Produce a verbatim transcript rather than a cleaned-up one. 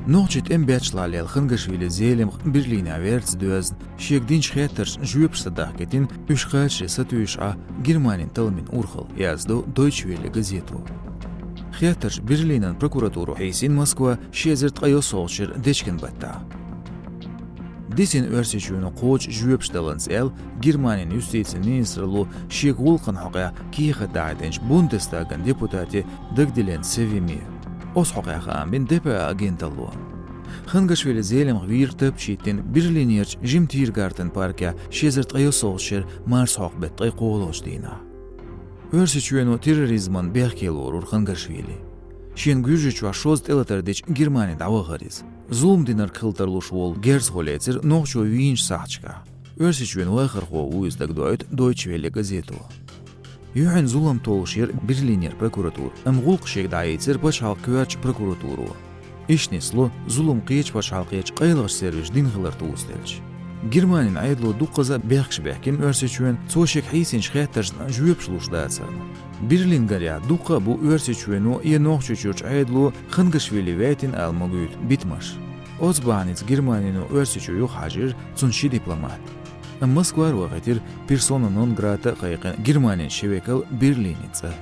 Нохчий тӀем баьччалгӀа лела Хангашвили Зелимха Берлине верца доьзна, шега динчу хеттаршна жоьпаш ца дахкийтина, уьш кхачаре сатуьйсуш Ӏа Германин талламийн урхалла, яздо Deutsche Welle газето. Хеттарш Берлинан прокуратуро хьийсийна Москва ши эзар ткъе йоьсналгӀачу шеран дечкен баттахь. Дисина Оьрсийчоьно кхочу жоьпаш даланза аьлла, Германин юстицин министралло шега гӀуллакхана хьокъехь кехат дахьийтинчу Бундестаган депутате дагадиллина Севиме. Оцу хьокъехь хаам бина ДПА агенталло. Хангашвили Зелимха вийриг тапча хӀиттина Берлинерчу жимма Тиргартен паркехь ши эзар ткъе йоьсналгӀачу шеран марсхьокху беттан ткъе кхоалгӀачу дийнахь. Оьрсийчоьно терроризмана бехке лорура Хангашвили. Шена Гуьржийчохь шозза тӀелатар дича Германи дӀавахара иза. Зулам динарг хила тарлуш волу герзахо лецира нохчо вийначу сахьташкахь. Оьрсийчоьнан вахархо ву иза, дагадоуьйту Deutsche Welle газето. Юьхьанца зулам толлуш яра Берлинера прокуратура, амма гӀуллакх шега дӀаийцира пачхьалкхан коьртачу прокуратуро. Иштта нисло зулам кхечу пачхьалкхерчу къайлахчу сервисаша дина хилар тӀе тӀаделча. Германин Ӏедало дуккхаза бехкаш баьхкина Оьрсийчоьнна, цо шега хьийсинчу хеттаршна жоьпаш луш дацарна. Берлин гарехь дуккха а бу Оьрсийчоьно я Нохчийчуьрчу Ӏедало Хангашвили ваьйттина ала магийта битамаш. Оцу бахьаница Германино Оьрсийчоь юхахьажийра цуьнан ши дипломат. Амма Москвара вахийтира персона нон грата а кхайкхина Германин ши векал Берлинан цӀа.